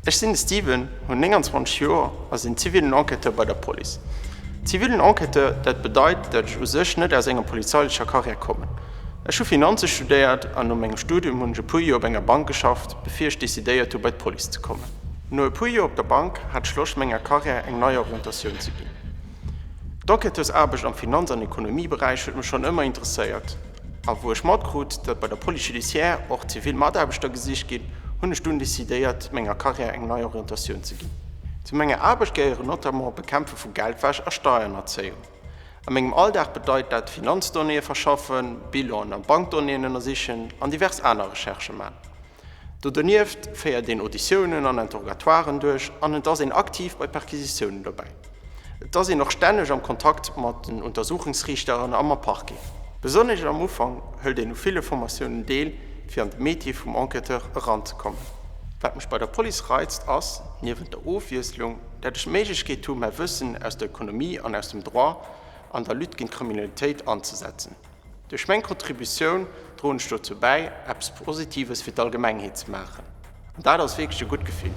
Ech sinn de Steven, hunn 29 Joer a sinn zivilen Enquêteur bei der Police. Zivilen Enquêteur, dat bedeit, dat ech u sech net aus enger polizeilecher Karriär kommen. Ech hu Finanze studéiert an no mengem Studium hunn ech e puer Joer op enger Bank geschafft, bevir ech decidéiert hu bei d'Police ze kommen. No e puer Joer op der Bank hat ech Loscht menger Karriär eng nei Orientatioun ze ginn. D'Enquêteursaarbecht am Finanz an Ekonomieberäich huet mech schonn ëmmer interesséiert. A wou ech matkrut, datt bei der Police judiciaire och zivil Mataarbechter gesicht ginn, hunn ech dunn decidéiert, menger Karriär eng nei Orientatioun ze ginn. Zu menger Aarbecht gehéieren notamment d'Bekämpfe vu Geldwäsch a Steierhannerzéiung. A mengem Alldag bedeit dat Finanzdonnéeë verschaffen, Bilanen a Bankdonnéeën ënnersichen an divers aner Recherchë man. Do donieft féiert een Auditiounen an Interrogatoiren duerch an et ass een aktiv bei Perquisitiounen dobäi. Et ass een och stänneg am Kontakt mat den Untersuchungsriichteren a mam Parquet. Besonnesch am Ufank hëlt een u ville Formatiounen deel, fir an de Metier vum Enquêteur eranzekommen. Wat mech bei der Police reizt ass, niewent der Ofwiesslung, dat ech d'Méiglechkeet hu mäi Wëssen aus der Ökonomie an aus dem Droit an der Lutte géint d'Kriminalitéit anzesetzen. Duerch meng Contributioun droen ech dozou bäi, eppes Positives fir d'Allgemengheet ze maachen. An dat ass wierklech e gutt Gefill.